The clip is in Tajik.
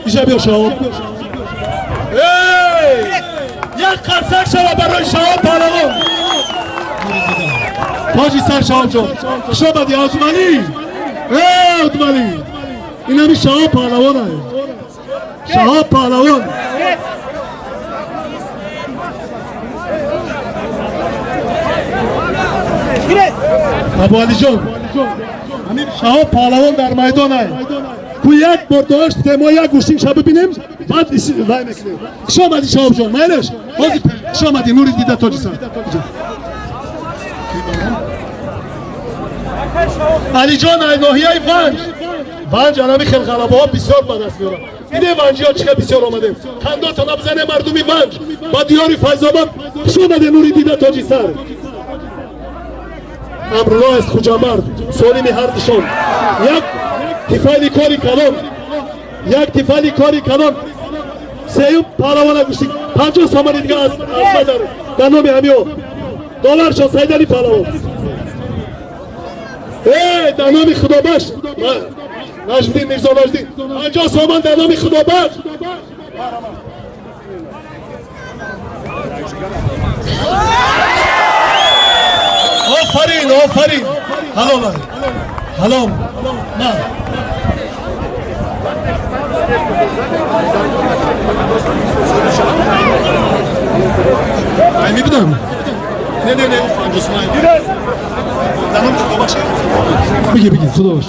Иша биё, Шаҳоб. Эй, як қарсак шава барои Шаҳоб паҳлавон. Тоҷи сар, Шаҳобҷон, хуш омадӣ. Ҳоҷималӣ, э, Ҳоҷималӣ, инами Шаҳоб паҳлавон, Шаҳоб паҳлавон. Абуалиҷон, ҳамин Шаҳоб паҳлавон дар майдон ай ку, як бор дошт, мо як гӯштин ша бибинем, баъд вай мекунем. Хуш омадӣ, Шаҳобҷон, майлеш, ҳозир. Хуш омадӣ, нури дида, тоҷи сар. Алиҷон ай ноҳияи Ванҷ. Ванҷ анами хел ғалабаҳо бисёр ба даст меорад. Диде, ванҷиҳо чӣ қадр бисёр омадем. Қандотона бизане, мардуми Ванҷ, ба диёри Файзобод хуш омаде. Нури дида, тоҷи сар. Амрулло аз Хуҷамард, солими ҳардушон. Як тифайли кори калон, як тифайли кори калон. Сеюм паҳлавона гӯштӣ 50 сомони дига аз бадар дар номи ҳамиё долларшон. Сайдали паҳлавон, э, дар номи Худобахш Нажмиддин, Мирзо Нажмиддин, 50 сомон дар номи Худобахш. Офарин, офарин, ҳалол, ҳалол. На, ай мебинам, не, не, не, 50 сомон дар номи Худобахш. Бигир, бигир, Худобахш.